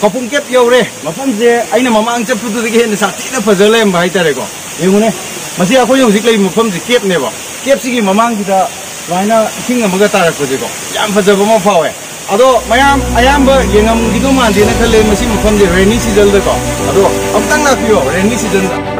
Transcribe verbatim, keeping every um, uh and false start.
ꯃꯄꯨꯡ ꯀꯦꯞ ꯌꯧꯔꯦ꯫ ꯃꯐꯝꯁꯦ ꯑꯩꯅ ꯃꯃꯥꯡ ꯆꯠꯄꯗꯨꯗꯒꯤ ꯍꯦꯟꯅ ꯁꯥꯊꯤꯅ ꯐꯖ ꯂꯩꯔꯝꯕ ꯍꯥꯏꯇꯥꯔꯦꯀꯣ꯫ ꯌꯦꯡꯉꯨꯅꯦ, ꯃꯁꯤ ꯑꯩꯈꯣꯏ ꯍꯧꯖꯤꯛ ꯂꯩꯔꯤꯕ ꯃꯐꯝꯁꯦ ꯀꯦꯞꯅꯦꯕ꯫ ꯀꯦꯞꯁꯤꯒꯤ ꯃꯃꯥꯡꯁꯤꯗ ꯁꯨꯃꯥꯏꯅ ꯏꯁꯤꯡ ꯑꯃꯒ ꯇꯥꯔꯛꯄꯁꯦꯀꯣ, ꯌꯥꯝ ꯐꯖꯕ ꯑꯃ ꯐꯥꯎꯋꯦ꯫ ꯑꯗꯣ ꯃꯌꯥꯝ ꯑꯌꯥꯝꯕ ꯌꯦꯡꯉꯝꯈꯤꯗꯧ ꯃꯥꯟꯗꯦꯅ ꯈꯜꯂꯦ ꯃꯁꯤ ꯃꯐꯝꯁꯦ ꯔꯦꯅꯤ ꯁꯤꯖꯟꯗꯀꯣ꯫ ꯑꯗꯣ ꯑꯃꯨꯛꯇꯪ ꯂꯥꯛꯄꯤꯌꯣ ꯔꯦꯅꯤ ꯁꯤꯖꯟꯗ꯫